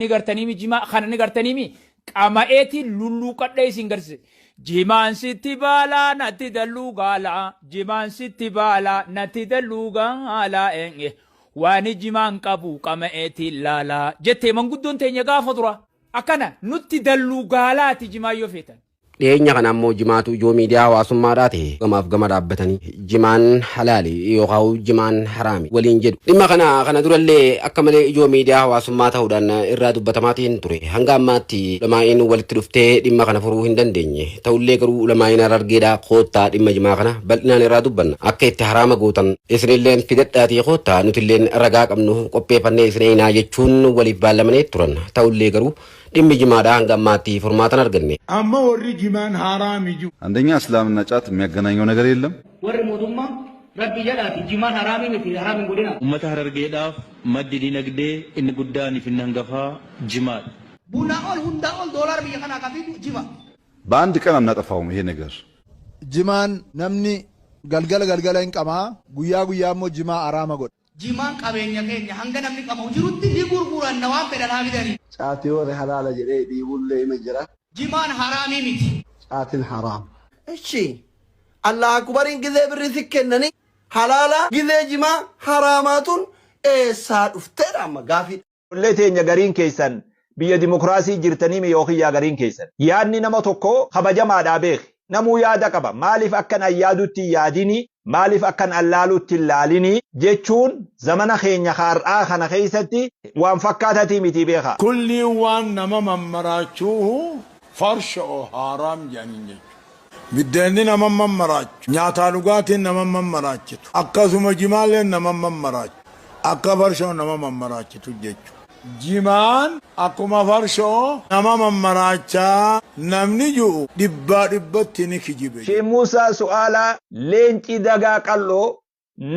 Ni gartaniimi jimaa kana ni gartaniimi qama'eetiin lulluuqadhee isin garsiise. Jimaan sitti baalaa natti dalluu gaalaa jimaan sitti baalaa natti dalluu gaalaa waani jimaan qabu qama'eetiin laalaa jettee manguddoon teenya gaafa dura. Akkana nutti dalluu gaalaati jimaan yoo feetan. Dhiyeenya kana ammoo jimaatu ijoo miidiyaa hawaasummaadhaa ta'e. Gamaaf gama dhaabbatanii jimaan halaali yookaan jimaan haraami waliin jedhu. Dhimma kana kana durallee akka malee ijoo miidiyaa hawaasummaa ta'uudhaan irraa dubbatamaatiin ture. Hanga ammaatti ulamaa'iin walitti dhuftee dhimma kana furuu hin dandeenye. Ta'ullee garuu ulamaa'iin Harargeedhaa koottaa dhimma jimaa kana bal'inaan irraa dubbanna. Akka itti haraama gootan isinilleen fidadhaatii koottaa nutilleen ragaa qabnu qopheeffannee isin eeynaa jechuun waliif baallamanii turan. Ta'ullee garuu dhimmi jimaadhaa hanga ammaatti furmaata hin arganne. Amma warri jimaan haraami ji'u. አንደኛ እስላምና ጫት የሚያገናኘው ነገር የለም። Warri mootummaa Rabbi jedhaati jimaan haraamii miti haraam hin godhinaa. Ummata Harargeedhaaf maddi dinagdee inni guddaanii fi inni hangafaa jimaadha. Bunaa ol hundaa ol doolaara biyya kanaa kan fidu jima. በአንድ ቀን አናጠፋውም። ይሄ ነገር Jimaan namni galgala galgala hin qamaa guyyaa guyyaa immoo jimaa haraama godha. Jimaan qabeenya keenya hanga namni qama'u jirutti ni gurguranna waan fedhan haa fidanii. Caatii warri halaala jedhee dhiibullee ima jira. Jimaan haraamii miti. Caatiin haraam. Eshi Allah akubariin gizee birri si kennanii halaala gizee jimaa haraamaatun eessaa dhufteedha amma gaafii. Ijoollee teenya gariin keessan biyya dimokiraasii jirtanii mi yookiin yaa gariin keessan. Yaadni nama tokkoo kabajamaadhaa beeki. Namuu yaada qaba. Maaliif akkan an yaadutti hin yaadini? Maaliif akkan an laalutti hin laalini? Jechuun zamana keenya har'aa kana keessatti waan fakkaatatii miti beeka. Kulliin waan nama mammaraachuuhu farsho'o haaraam jedhaniin jechuudha. Biddeenni nama mammaraachu. Nyaataa dhugaatiin nama mammaraachitu. Akkasuma jimaalleen nama mammaraachu. Akka farshoo nama mammaraachitu jechuudha. Jimaan akkuma farshoo nama mammaraachaa namni ji'u dhibbaa dhibbatti ni kijibe. Sheekh Muusaa su'aalaa leenci dagaa qal'oo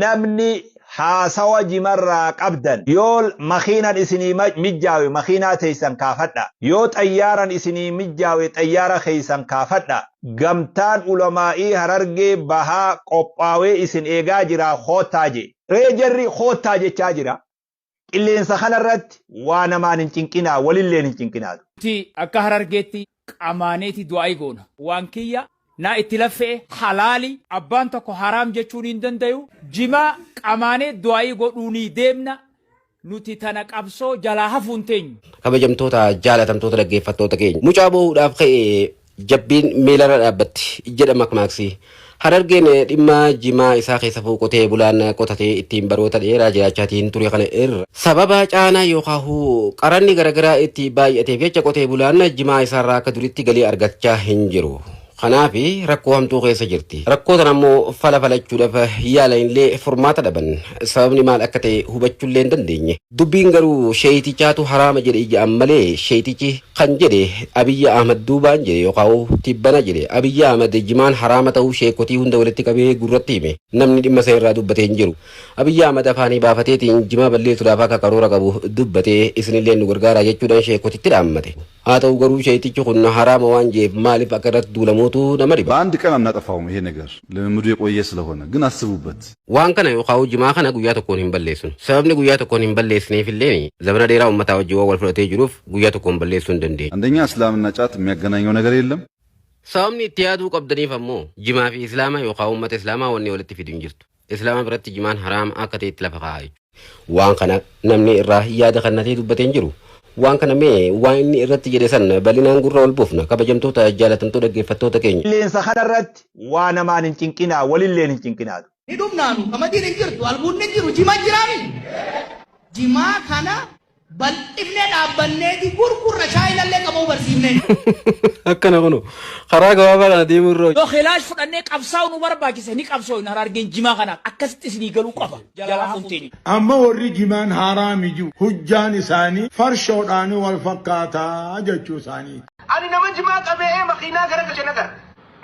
namni haasawa jimarraa qabdan yoo makiinan isinii mijjaawe makiinaa teessan kaafadha. Yoo xayyaaran isinii mijjaawe xayyaara keessan kaafadha. Gamtaan ulamaa'ii Harargee bahaa qophaawee isin eegaa jira koottaa je. Ree jarri koottaa jechaa jira. Qilleensa kanarratti waa namaan hin cinqinaa walilleen hin cinqinaa. Nuti akka Harargeetti qamaaneeti du'aa'ii goona. Waan kiyya naa itti laffe'e halaali abbaan tokko haraam jechuun hin dandayu. Jimaa qamaanee du'aa'ii godhuunii deemna. Nuti tana qabsoo jalaa hafuu hin teenyu. Kabajamtoota jaalatamtoota dhaggeeffattoota keenya. Mucaa boo'uudhaaf ka'e jabbiin miilarra dhaabbatti jedha makmaaksi. Harargeen dhimma jimaa isaa keessa qotee bulaan qotatee ittiin baroota dheeraa jiraachaatiin ture kana irra sababa caanaa yookaan qaranni garaagaraa itti baay'ateef jecha qotee bulaan jimaa isaarraa akka duritti galii argachaa hin jiru. Kanaaf rakkoo hamtuu keessa jirti. Rakkoo tana immoo fala falachuudhaaf yaala illee furmaata dhaban. Sababni maal akka ta'e hubachuullee hin dandeenye. Dubbiin garuu sheeyitichaatu haraama jedhe ija'an malee sheeyitichi kan jedhe Abiyyi Ahmad duubaan jedhe yookaan tibbana jedhe Abiyyi Ahmad jimaan haraama ta'uu sheekotii hunda walitti qabee gurratti hime. Namni dhimma isa irraa dubbatee hin jiru. Abiyyi Ahmad afaanii baafateetiin jimaa balleessuudhaaf akka karoora qabu dubbatee isinillee nu gargaara jechuudhaan sheekotitti dhaammate. Haa ta'u garuu sheeyitichi kun haraama waan jeef maaliif akka irratti duulamuutu nama dhiba. በአንድ ቀን አናጠፋውም። ይሄ ነገር ልምምዱ የቆየ ስለሆነ ግን አስቡበት። Waan kana yookaan jimaa kana guyyaa tokkoon hin balleessinu. Sababni guyyaa tokkoon hin balleessineef illee zamana dheeraa uummataa wajjin waan wal fudhatee jiruuf guyyaa tokkoon balleessuu hin dandeenyu. አንደኛ እስላምና ጫት የሚያገናኘው ነገር የለም። Sababni itti yaaduu qabdaniif ammoo jimaa fi islaama yookaan uummata islaamaa wanni walitti fidu hin jirtu. Islaama biratti jimaan haraama akka ta'etti lafa kaa'a jechuudha. Waan kana namni irraa yaada kannatee dubbatee hin jiru. Waan kana mee waan inni irratti jedhe san bal'inaan gurra ol buufna kabajamtoota jaalatamtoota dhaggeeffattoota keenya. Qilleensa kanarratti waa namaan hin cinqinaa walilleen hin cinqinaa. Ni dhumnaanu qamadiin hin jirtu albuudni hin jiru jimaa jiraami. Jimaa kana bal'ifnee dhaabbanneeti gurgurra shaayinallee qabuu barsiifnee. Akkana kunu karaa gabaabaa kana deemuu irra. Yoo kilaash fudhannee qabsaa'uu nu barbaachise ni qabsoo'ina Harargeen jimaa kanaaf akkasitti isinii galuu qaba. Jalaa hafuun teenyu. Amma warri jimaan haraami ji'u hujjaan isaanii farshoodhaan wal fakkaataa jechuu isaanii. Ani nama jimaa qabee makiinaa garagalche nagarre.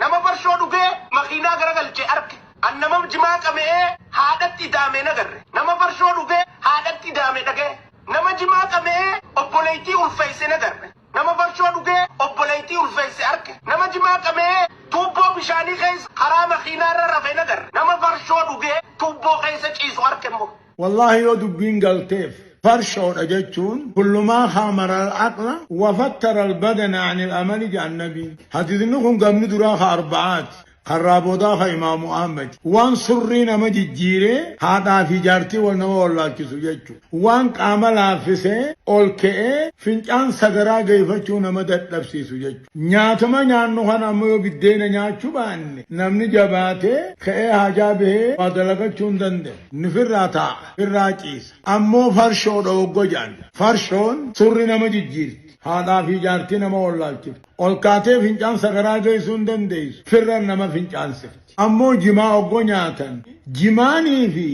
Nama farshoo dhugee makiinaa garagalche arke. An nama jimaa qabee haadhatti daame nagarre. Nama farshoo dhugee haadhatti daame dhagee. Nama jimaa qabee obboleettii ulfeesse nagarre. Nama farshoo dhugee obboleettii ulfeesse arke. Nama jimaa qabee tuubboo bishaanii keessa karaa makiinaarra rafe nagarre. Nama farshoo dhugee tuubboo keessa ciisu arke immoo. Wallaahi yoo dubbiin galteef Farshoodha jechuun kullu maa khamara al-aqla wa fattara al-badana an al-amali jedhan nabiin. Hadiisni kun gamni duraa ka arba'aati. Karraa boodaa ka Imaamu Ahmad. Waan surrii nama jijjiiree haadhaa fi jaartii wal nama wallaalchisu jechuudha. Waan qaama laaffisee ol ka'ee fincaan sagaraa geeffachuu nama dadhabsiisu jechuudha. Nyaatuma nyaannu kana ammoo yoo biddeena nyaachuu baanne namni jabaatee ka'ee haajaa bahee waa dalagachuu hin danda'u. Inni firraa taa'a, firraa ciisa. Ammoo farshoodha hoggo jedhan. Farshoon surri nama jijjiirti. Haadhaa fi jaartii nama wallaalchifti. Ol kaatee fincaan sagaraa geessuu hin dandeessu. Firran nama fincaansifti. Ammoo jimaa oggoo nyaatan jimaanii fi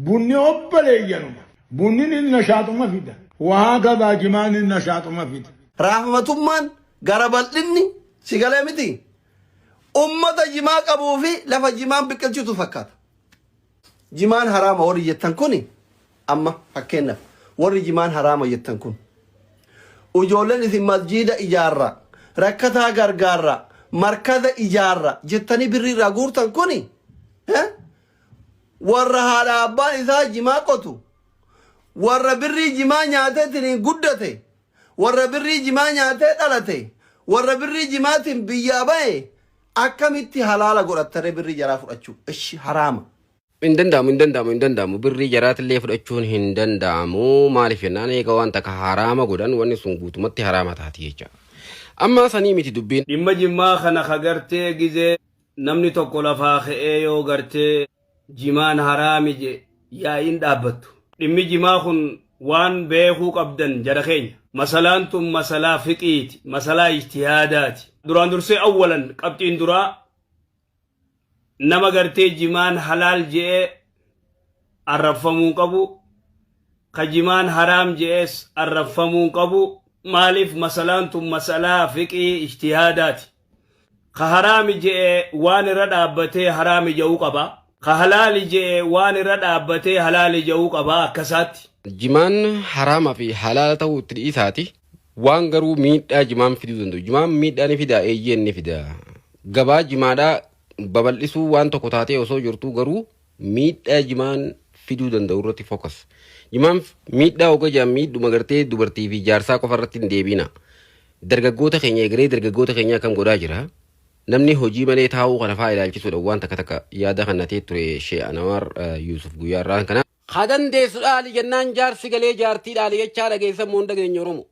bunni obboleeyyanuma. Bunni ni nashaaxuma fida. Wahaa gabaa jimaan ni nashaaxuma fida. Raafamatummaan gara bal'inni si galee miti. Ummata jimaa qabuu fi lafa jimaan biqilchitu fakkaata. Jimaan haraama warri jettan kuni amma fakkeenyaaf warri jimaan haraama jettan kun ijoolleen isin masjiida ijaarra rakkataa gargaarra markaza ijaarra jettanii birrii irraa guurtan kuni warra haadha abbaan isaa jimaa qotu warra birrii jimaa nyaateetiin guddate warra birrii jimaa nyaatee dhalate warra birrii jimaatiin biyyaa ba'e akkamitti halaala godhattaree birrii jaraa fudhachuu ishi haraama. Hin danda'amu, hin danda'amu, hin danda'amu. Birrii jaraatillee fudhachuun hin danda'amu. Maaliif jennaan eega waan takka haraama godhan wanni sun guutumatti haraama taati jecha. Amma sanii miti dubbiin. Dhimma jimmaa kana ka gartee gizee namni tokko lafaa ka'ee yoo gartee jimaan haraami je yaa'iin dhaabbattu. Dhimmi jimaa kun waan beekuu qabdan jara keenya. Masalaan tun masalaa fiqiiti, masalaa ijtihaadaati. Duraan dursee awwalan qabxiin duraa nama gartee jimaan halaal je'ee arrabfamuu qabu, ka jimaan haraam je'ees arrabfamuu qabu. Maaliif masalaan tun masalaa fiqii ijtihaadaati. Ka haraami je'e waan irra dhaabbatee haraami je'uu qaba. Ka halaali je'e waan irra dhaabbatee halaali je'uu qaba akkasaatti. Jimaan haraama fi halaala ta'uu itti dhiisaati. Waan garuu miidhaa jimaan fiduu danda'u. Jimaan miidhaa ni fidaa? Eeyyeen ni fida. Gabaa jimaadhaa babal'isuu waan tokko taatee osoo jirtuu garuu miidhaa jimaan fiduu danda'u irratti focus. Jimaan miidhaa oga jedhan miidhuma gartee dubartii fi jaarsaa qofa irratti hin deebiina. Dargaggoota keenya egeree dargaggoota keenya akkam godhaa jira. Namni hojii malee taa'uu kana fa'aa ilaalchisuudhaan waan takka takka yaada kannatee ture Shee Anwaar Yuusuf guyyaa irraa kana. Ka dandeessu dhaali jennaan jaarsi galee jaartii dhaali jechaa dhageessan moo hin dhageenye Oromo?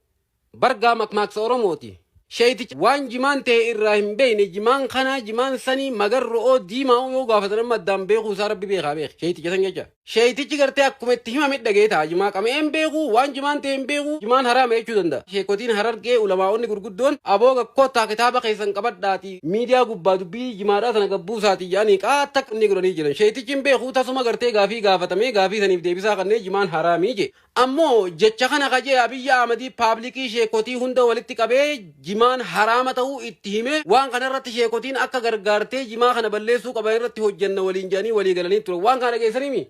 Bargaa makmaaksa Oromooti. Sheeyticha waan jimaan ta'e irraa hin beekne jimaan kanaa jimaan sanii magarro'oo diimaa'uu yoo gaafatan amma addaan beekuu isaa rabbi beekaa beeki. Sheeyticha san jecha. Sheeytichi gartee akkuma itti himame dhagee ta'a. Jimaa qama'ee hin beeku, waan jimaan ta'e hin beeku, jimaan haraama jechuu danda'a. Sheekotiin Harargee ulamaa'onni gurguddoon aboo kottaa kitaaba keessan qabadhaatii miidiyaa gubbaa dubbii jimaadhaa tana gabbuusaatii jedhanii qaata akka inni godhanii jiran. Sheeytichi hin beeku tasuma gartee gaafii gaafatamee gaafii saniif deebisaa kannee jimaan haraamii jee. Ammoo jecha kana ka jee Abiyyi Ahmadii paablikii sheekotii hunda walitti qabee jimaan haraama ta'uu itti himee waan kana irratti sheekotiin akka gargaartee jimaa kana balleessuu qaban irratti hojjanna waliin jedhanii walii galanii turan. Waan kana dhageessaniimi?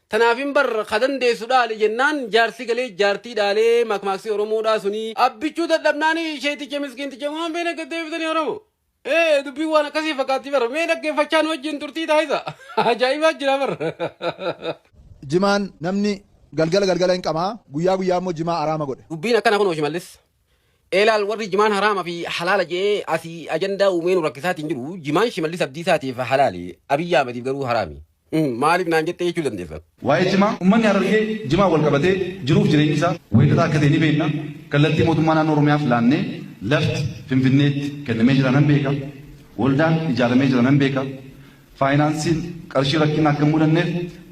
Tanaafin bar ka dandeessu dhaali jennaan jaarsi galee jaartii dhaalee makmaaksi Oromoodhaa sunii abbichuu dadhabnaani sheeticha miskiinticha waan feene gad deebitanii Oromoo. Ee dubbiin waan akkasii fakkaatti bara mee dhaggeeffachaa nu wajjin turtii taasisa. Ajaa'ibaa jira bara. Jimaan namni galgala galgala hin qamaa guyyaa guyyaa immoo jimaa araama godhe. Dubbiin akkana kunoo Shimallis. Eelaal warri jimaan haraama fi halaala je'ee asii ajandaa uumee nu rakkisaatiin jiru jimaan Shimallis Abdiisaatiif halaali Abiyyi Ahmediif garuu haraami. Maaliif naan jettee jechuu dandeessan. Waa'ee jimaa, Ummanni Harargee jimaan walqabatee jiruuf jireenyi isaa walxaxaa akka ta'e ni beekna. Kallattii mootummaa naannoo Oromiyaaf laannee lafti Finfinneetti kennamee jira nan beeka. Waldaan ijaaramee jira nan beeka. Faayinaansiin qarshii rakkinni akka hin mudanneef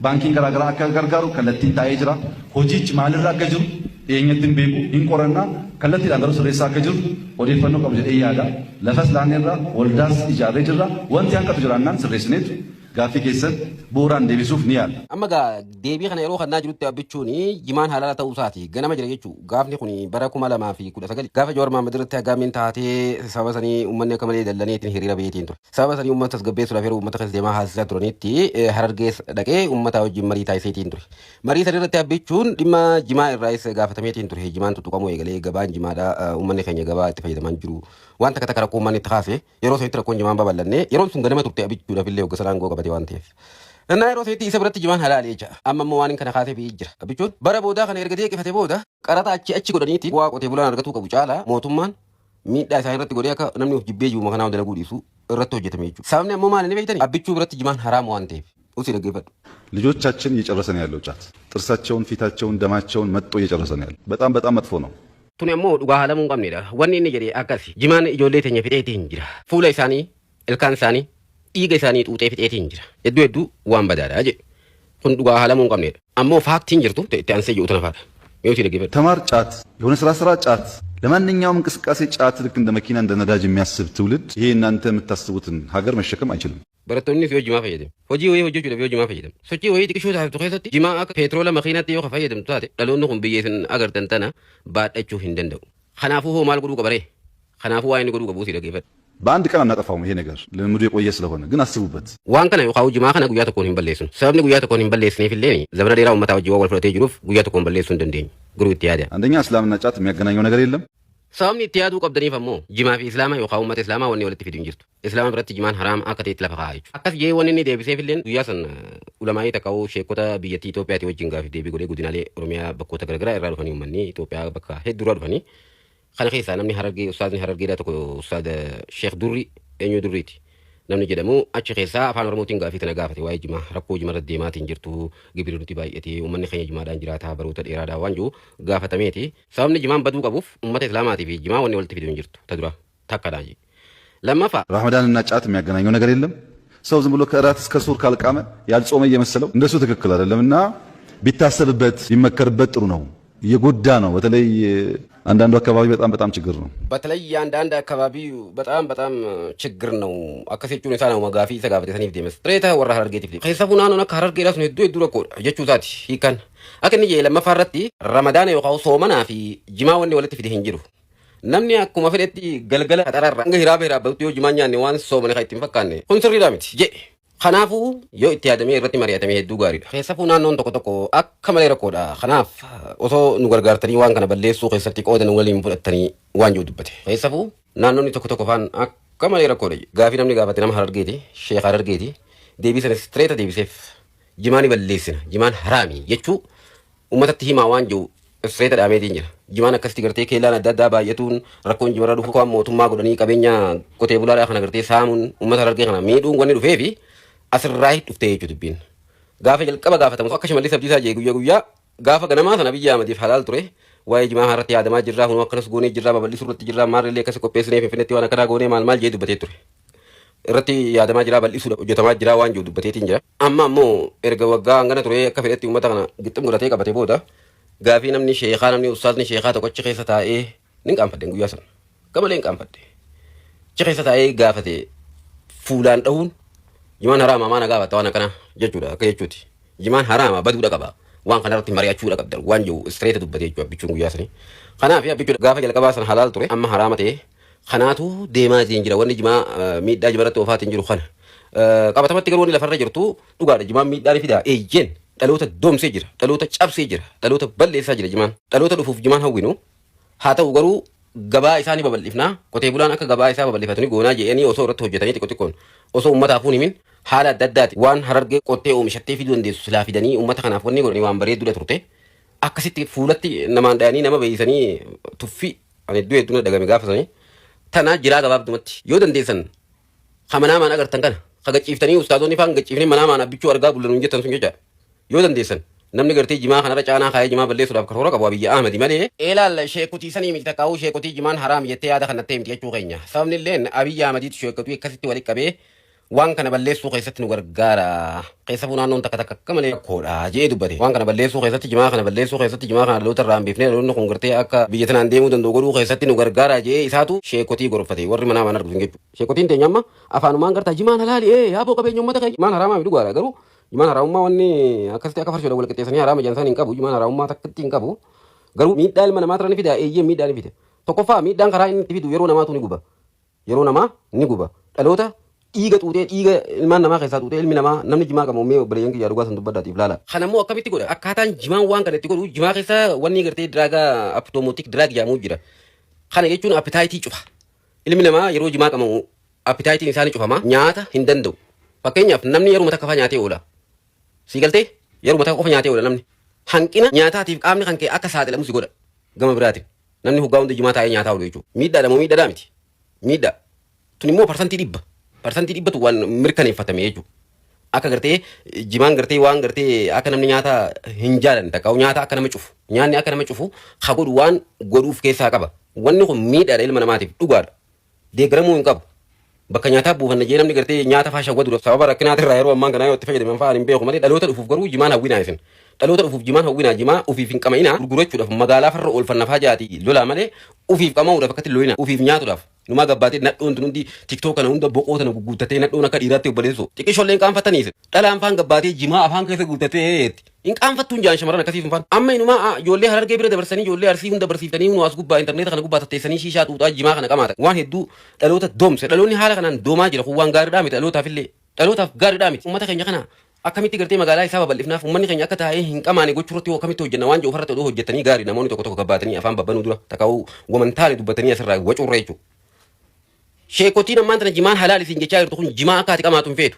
baankiin garaa garaa akka gargaaru kallattiin taa'ee jira. Hojiichi maalirra akka jiru dhiyeenyatti hin beeku, hin qoranna. Kallattiidhaan garuu sirreessaa akka jiru odeeffannoo qabu jedhee yaada. Lafas laanneerra, waldaas ijaarree jirra. Wanti hanqatu jiraannaan sirreessineetu gaaffii keessan bu'uuraan deebisuuf ni yaalla. Amma gaa deebii kana yeroo kannaa jirutti Abbichuun jimaan halaala ta'uu isaati ganama jira jechuu gaafni kun bara 2019 gaafa Jawaar Mohaammed irratti aggaammiin taatee sababa sanii uummanni akka malee dallaneetiin hiriira baheetiin ture. Sababa sanii uummata tasgabbeessuudhaaf yeroo uummata keessa deemaa haasisaa turanitti Harargees dhaqee uummata wajjin marii taasiseetiin ture. Marii san irratti Abbichuun dhimma jimaa irraayis gaafatameetiin ture. Jimaan tuttuqamuu eegalee gabaan jimaadha uummanni keenya gabaa itti fayyadamaa hin jiru. Waan takka takka rakkoo uummanni itti kaase yeroo sanitti rakkoon jimaan babal'anne yeroon sun ganama turte Abbichuudhaaf illee hogga sana aangoo qabate waan ta'eef. Innaa yeroo seetti isa biratti jimaan halaali jecha. Amma immoo waan kana kaasee biyyi jira. Abbichuun bara boodaa kana erga deeqifate booda qaraxa achi achi godhaniiti bu'aa qotee bulaan argatuu qabu caalaa mootummaan miidhaa isaa irratti godhee akka namni of jibbee jiru kanaa dalaguu dhiisu irratti hojjetame jechuudha. Sababni ammoo maali ni beektani? Abbichuu biratti jimaan haraama waan ta'eef. Usii dhaggeeffadhu. ልጆቻችን እየጨረሰ ነው ያለው ጫት። ጥርሳቸውን፣ ፊታቸውን፣ ደማቸውን መጥጦ እየጨረሰ ነው ያለው። በጣም በጣም መጥፎ ነው። Tuni ammoo dhugaa haalamuu hin qabnedha. Wanni inni jedhe akkasi. Jimaan ijoollee teenya fixeetii hin jira. Fuula isaanii, ilkaan isaanii, dhiiga isaanii xuuxee fixeetii hin jira. Hedduu hedduu waan badaadha jedhe. Kun dhugaa haalamuu hin qabnedha. Ammoo faaktiin jirtu itti aansee jiru tana faadha. Mee usii dhaggeeffadhu. ተማር ጫት፣ የሆነ ስራ ስራ ጫት፣ ለማንኛውም እንቅስቃሴ ጫት ልክ እንደ መኪና እንደ ነዳጅ የሚያስብ ትውልድ ይሄ እናንተ የምታስቡትን ሀገር መሸከም አይችልም። Barattoonnis yoo jimaa fayyadamu. Hojii wayii hojjechuudhaaf yoo jimaa fayyadamu. Sochii wayii xiqqishoo taasistu keessatti jimaa akka peetroola makiinatti yoo fayyadamtu taate dhaloonni kun biyya isin agartan tana baadhachuu hin danda'u. Kanaafuu hoo maal godhuu qaba ree? Kanaafuu waa inni godhuu qabu si dhaggeeffadhu. በአንድ ቀን አናጠፋውም። ይሄ ነገር ልምምዱ የቆየ ስለሆነ ግን አስቡበት። Waan kana yookaan jimaa kana guyyaa tokkoon hin balleessinu. Sababni guyyaa tokkoon hin balleessineef illee zamana dheeraa uummataa wajjin waan wal fudhatee jiruuf guyyaa tokkoon balleessuu hin dandeenyu. Garuu itti yaada. አንደኛ እስላምና ጫት የሚያገናኘው ነገር የለም። Sababni itti yaaduu qabdaniif ammoo jimaa fi islaama yookaan uummata islaamaa wanni walitti fidu hin jirtu. Islaama biratti jimaan haraama akka ta'etti lafa kaa'a jechuudha. Akkas jee wanni inni deebiseef illeen guyyaa san ulamaa'ii takka'uu sheekota biyyattii Itoophiyaatii wajjin gaafiif deebii godhee godinaalee Oromiyaa bakkoota garaagaraa irraa dhufanii uummanni Itoophiyaa bakka hedduu irraa dhufanii kana keessaa namni Harargee ustaazni Harargeedhaa tokko ustaada Sheekh Durri eenyu Durriiti. Namni jedhamu achi keessaa afaan Oromootiin gaafii tana gaafate waa'ee jimaa rakkoo jimarra deemaatiin jirtu gibirri nuti baay'atee uummanni keenya jimaadhaan jiraataa baroota dheeraadhaa waan jiru gaafatameeti. Sababni jimaan baduu qabuuf uummata islaamaatii fi jimaa wanni walitti fidu hin jirtu ta dura takkadhaa jee. Lammaffaa ረመዳንና ጫት የሚያገናኘው ነገር የለም። ሰው ዝም ብሎ ከእራት እስከ ሱር ካልቃመ ያልጾመ እየመሰለው እንደሱ ትክክል አይደለም እና ቢታሰብበት ቢመከርበት ጥሩ ነው። እየጎዳ ነው። በተለይ አንዳንዱ አካባቢ በጣም በጣም ችግር ነው። በተለይ አንዳንድ አካባቢ በጣም በጣም ችግር ነው። Akkas jechuun isaa nama gaafii isa gaafate saniif deemes. Reeta warra Harargeetiif deema. Keessafuu naannoon akka Harargeedhaa sun hedduu hedduu rakkoodha jechuu isaati hiikan. Akka inni jedhe lammaffaa irratti Ramadaana yookaan soomanaa fi jimaa wanni walitti fide hin jiru. Namni akkuma fedhetti galgala qaxararra hanga hiraaba hiraabbatutti yoo jimaan nyaanne waan soomane kan ittiin fakkaanne kun sirriidhaa miti jedhe. Kanaafuu yoo itti yaadamee irratti mari'atamee hedduu gaariidha. Keessafuu naannoon tokko tokko akka malee rakkoodha. Kanaaf osoo nu gargaartanii waan kana balleessuu keessatti qooda nu waliin fudhattanii waan jiru dubbate. Keessafuu naannoonni tokko tokko faan akka malee rakkoodha. Gaafii namni gaafate nama Harargeeti, Sheekh Harargeeti. Deebii sana straight deebiseef jimaa ni balleessina. Jimaan haraami jechuu uummatatti himaa waan jiru straight dhaameetiin jira. Jimaan akkasitti gartee keellaan adda addaa baay'atuun rakkoon jimarra dhufu waan mootummaa godhanii qabeenya qotee bulaadhaa kana gartee saamuun uummata Harargee kana miidhuun wanni dhufeefi asirraa dhuftee jechuudha dubbiin. Gaafa jalqaba gaafatamu akka Shimallis Abdiisaa jee guyyaa guyyaa gaafa ganamaa sana Abiyyi Ahmadiif halaal ture waa'ee jimaa irratti yaadamaa jirraa hunuu akkanas goonee jirraa babal'isuu irratti jirraa maalillee akkasi qopheessinee Finfinneetti waan akkanaa goonee maal maal jee dubbatee ture. Irratti yaadamaa jiraa bal'isuudha hojjetamaa jiraa waan jiru dubbateetiin jira. Amma ammoo erga waggaa hangana ture akka fedhetti uummata kana gixxim godhatee qabate booda gaafii namni sheekaa namni ustaazni sheekaa tokko achi keessa taa'ee nin qaanfadhe guyyaa sana. Gamalee hin qaanfadhe. Achi keessa taa'ee gaafate fuulaan dhahuun jimaan haraama maana gaafata waan akkana jechuudha akka jechuuti. Jimaan haraama baduudha qaba. Waan kanarratti mari'achuudha qabdan waan jiru straight dubbatee jechuudha Abbichuun guyyaa sanii. Kanaaf Abbichuun gaafa jalqabaa sana halaal ture amma haraama ta'e kanaatu deemaa jira wanni jimaa miidhaa jimarratti oofaatiin jiru kana. Qabatamatti garuu wanni lafarra jirtu dhugaadha jimaan miidhaa ni fidaa eeyyeen dhaloota doomsee jira dhaloota cabsee jira dhaloota balleessaa jira jimaan dhaloota dhufuuf jimaan hawwinu haa ta'u garuu gabaa isaa ni babal'ifnaa qotee bulaan akka gabaa isaa babal'ifatu ni goonaa jedhanii osoo irratti hojjetanii xiqqoo xiqqoon osoo uummataaf hin himin haala adda addaati waan Harargee qottee oomishattee fiduu dandeessu silaa fidanii uummata kanaaf wanni godhanii waan bareedduudha turte akkasitti fuulatti namaan dhayanii nama beeksisanii tuffii ani hedduu hedduun dhagame gaafasanii tanaa jiraa gabaabdumatti yoo dandeessan ka manaamaan agartan kana ka gachiiftanii ustaazonni faan gachiifnee manaamaan Abbichuu argaa bullan hin jettan sun jecha yoo dandeessan namni gartee jimaa kanarra caanaa kaayee jimaa balleessuudhaaf karoora qabu Abiyyi Ahmadi malee. Eelaal sheekutii sanii miti takkaa'uu sheekutii jimaan haraam jettee yaada kanatti miti jechuu keenya. Sababni illeen Abiyyi Ahmadiitu sheekutii akkasitti walitti qabee waan kana balleessuu keessatti nu gargaara. Keessafuu naannoon takka takka akka malee rakkoodha jee dubbate. Waan kana balleessuu keessatti jimaa kana balleessuu keessatti jimaa kana dhaloota irraa hambifnee dhaloonni kun gartee akka biyya tanaan deemuu danda'u godhuu keessatti nu gargaara jee isaatu sheekotii gorfate warri manaa waan argu jechuudha. Sheekotiin teenya amma afaanumaan gartaa jimaan halaali ee yaaboo qabeenya uummata keenya jimaan haraamaa dhugaadha garuu jimaan haraamummaa wanni akkasitti akka farshoodha wal qixxeessanii haraama jedhan hin qabu jimaan haraamummaa takkatti hin qabu garuu miidhaa ilma namaa ni fida eeyyee miidhaa ni fida. Tokkoffaa miidhaan karaa inni itti fidu yeroo namaatu ni guba. Yeroo namaa ni guba. Dhaloota dhiiga xuuxee dhiiga ilmaan namaa keessaa xuuxee ilmi namaa namni jimaa qabu mee obboleeyyan kiyyaa dhugaa san dubbaddaatiif laala. Kanammoo akkamitti godha? Akkaataan jimaan waan kana itti godhu jimaa keessa wanni gartee drug automatic drug jedhamu jira. Kana jechuun appetite cufa. Ilmi namaa yeroo jimaa qabamu appetiteiin isaa ni cufama. Nyaata hin danda'u. Fakkeenyaaf namni yeroo takka faa nyaatee oola. Sii galtee yeroo mataa qofa nyaatee oola namni. Hanqina nyaataatiif qaamni kan kee akka saaxilamu si godha. Gama biraatiin namni hoggaa hunda jimaa taa'ee nyaataa oolu jechuudha. Miidhaadha moo miidhaadhaa miti? Miidhaa. Tun immoo 100%. 100%tu waan mirkaneeffatame jechuudha. Akka gartee jimaan gartee waan gartee akka namni nyaata hin jaalanne takka nyaata akka nama cufu nyaanni akka nama cufu ha godhu waan godhuuf keessaa qaba. Wanni kun miidhaadha ilma namaatiif dhugaadha. Deeggaramuu hin qabu. Bakka nyaataa buufanna jee namni gartee nyaata faa shawwatuudha. Sababa rakkinaatirraa yeroo ammaan kanaa yoo itti fayyadaman fa'aan hin beeku malee dhaloota dhufuuf garuu jimaan hawwinaa isin. Dhaloota dhufuuf jimaan hawwinaa jimaa ufiif hin qama'inaa gurgurachuudhaaf magaalaa farra oolfanna faa jaati lolaa malee ufiif qama'uudhaaf akkatti lolina ufiif nyaatuudhaaf. Numaa gabbaatee nadhoon tun hundi tiktok kana hunda boqoo tana gugguuttatee nadhoon akka dhiiraatti obboleessoo. Xiqishollee hin qaanfattanii isin. Dhalaan faan gabbaatee jimaa afaan keessa guuttatee jetti. Hin qaanfattuun jaan shamarran akkasii sun faan. Amma inumaa ijoollee Harargee bira dabarsanii ijoollee Arsii hunda barsiiftanii hunoo as gubbaa intarneeta kana gubbaa tatteessanii shiishaa xuuxaa jimaa kana qamaatan. Waan hedduu dhaloota doomse. Dhaloonni haala kanaan doomaa jira kun waan gaariidhaa miti dhalootaafillee. Dhalootaaf gaariidhaa miti. Ummata keenya kana akkamitti gartee magaalaa isaa babal'ifnaaf ummanni keenya akka taa'ee hin qamaane gochuu irratti hoo akkamitti hojjenna waan jedhu irratti odoo hojjettanii gaarii namoonni tokko tokko gabbaatanii afaan babbanuu dura takkaa'uu wamantaale dubbatanii asirraa wacuurra jechuudha. Sheekotiin ammaan tana jimaan halaal isin jechaa jirtu kun jimaa akka ati qamaatu hin feetu.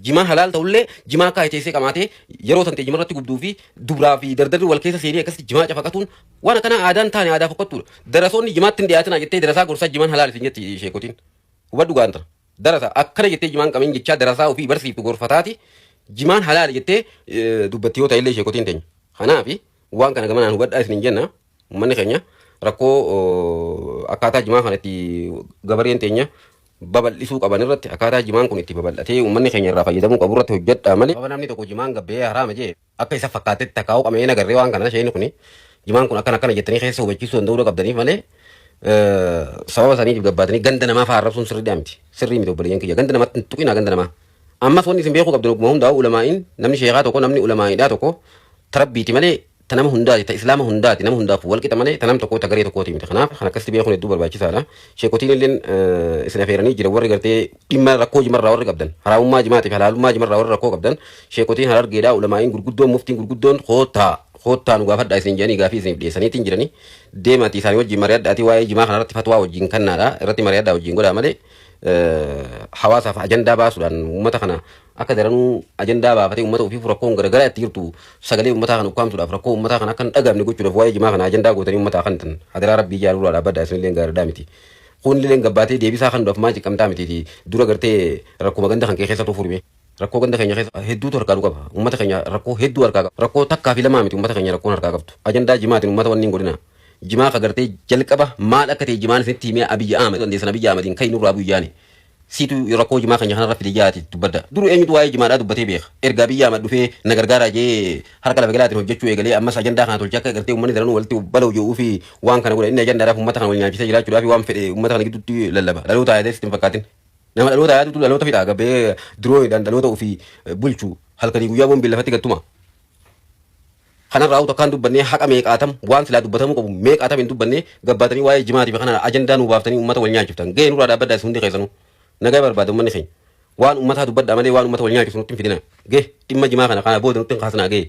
Jimaan halaal ta'ullee jimaa akka ati teessee qamaatee yeroo tantee jima irratti gubduu fi dubraa fi dardarri wal keessa seenee akkasitti jimaa cafaqatuun waan akkanaa aadaan taane aadaa fokkattuudha. Darasoonni jimaatti hin dhiyaatinaa jettee darasaa gorsaa jimaan halaal isin jetti sheekotiin. Hubadhu gaanta. Darasa akkana jettee jimaan qamin jechaa darasaa ofii barsiiftu gorfataati jimaan halaali jettee dubbatti yoo ta'ellee sheekotiin teenya. Kanaafi waan kana gamanaan hubadhaa isinin jenna uummanni keenya rakkoo akkaataa jimaa kana itti gabareen teenya babal'isuu qaban irratti akkaataa jimaan kun itti babal'atee uummanni keenya irraa fayyadamuu qabu irratti hojjedhaa malee. Sababa namni tokko jimaan gabbee haraama jee akka isa fakkaatetti takkaa'uu qabee nagarree waan kana isheen kuni jimaan kun akkana akkana jettanii keessa hubachiisuu danda'uu qabdaniif malee sababa saniitiif gabbaatanii ganda namaa fa'aa arrabsuun sirriidhaa miti. Sirrii miti obboleeyyan kiyya. Ganda namatti hin tuqinaa ganda namaa. Ammas wanni isin beekuu qabdan oguma hundaa'u ulamaa'iin namni sheekaa tokko namni ulamaa'iidhaa tokko tarabbiiti malee ta nama hundaati ta islaama hundaati nama hundaaf wal qixa malee ta nam tokko ta garee tokkooti miti. Kanaaf kan akkasitti beekuun hedduu barbaachisaadha. Sheekotiin illeen isin afeeranii jira warri gartee dhimma rakkoo jimarraa warri qabdan haraamummaa jimaatiif halaalummaa jimarraa warri rakkoo qabdan sheekotiin harargeedhaa ulamaa'iin gurguddoon muftiin gurguddoon koottaa koottaa nu gaafadhaa isin jedhanii gaafii isiniif dhiyeessaniitiin jiranii deemaatii isaanii wajjin mari'adhaatii waa'ee jimaa kanarratti fatwaa wajjin kennaadha irratti mari'adhaa wajjin godhaa malee hawaasaaf ajandaa baasuudhaan uummata kana akka daranuu ajandaa baafatee uummata ofiif rakkoon garagaraa itti jirtu sagalee uummataa kana ukkaamsuudhaaf rakkoo uummataa kana akka hin dhagaamne gochuudhaaf waa'ee jimaa kana ajandaa gootanii uummataa kan tan hadaraa rabbii jaaluudhaa dhaabbadhaa isinillee gaariidhaa miti. Kunillee gabbaatee deebisaa kan dhuaf maa ciqqamtaa mitiiti dura gartee rakkuma ganda kan kee keessattuu furime. Rakkoo ganda keenya keessa hedduutu harkaa nu qaba. Uummata keenya rakkoo hedduu harkaa qaba. Rakkoo takkaa fi lamaa miti uummata keenya rakkoon harkaa qabdu. Ajandaa jimaatiin uummata wanni hin godhina. Jimaa ka gartee jalqaba maal akka ta'e jimaan isinitti himee Abiyyi Ahmed dandeessan Abiyyi Ahmediin kai nurraa buyyaani. Siitu rakkoo jimaa keenya kanarra fide jaati dubbadda. Duru eenyutu waa'ee jimaadhaa dubbatee beeka. Erga Abiyyi Ahmed dhufee na gargaaraa jee harka lafa jalaatiin hojjechuu eegalee ammas ajandaa kana tolchee akka gartee uummanni daranuu walitti bala'u jedhuu fi waan kana godha. Inni ajandaadhaaf uummata kana wal nyaachisee jiraachuudhaaf waan fedhe uummata kana gidduutti lallaba. Dhaloota yaadee sitti hin fakkaatin. Nama dhaloota yaadutu dhaloota fidha gabbee dirooniidhaan dhaloota ofii bulchu halkanii guyyaa boombiin lafatti gattuma. Kanarraa utuu akkaan dubbannee haqa meeqaatam waan silaa dubbatamuu qabu meeqaatam hin dubbannee gabbaatanii waa'ee jimaatiif kana ajandaa nuu baaftanii uummata wal nyaachiftan. Gahee nurraa dhaabbadhaa isin hundi keessanuu. Nagaa barbaada uummanni keenya. Waan uummataa dubbadhaa malee waan uummata wal nyaachisu nutti hin fidina. Gahee dhimma jimaa kana kana booda nutti hin kaasinaa gahee.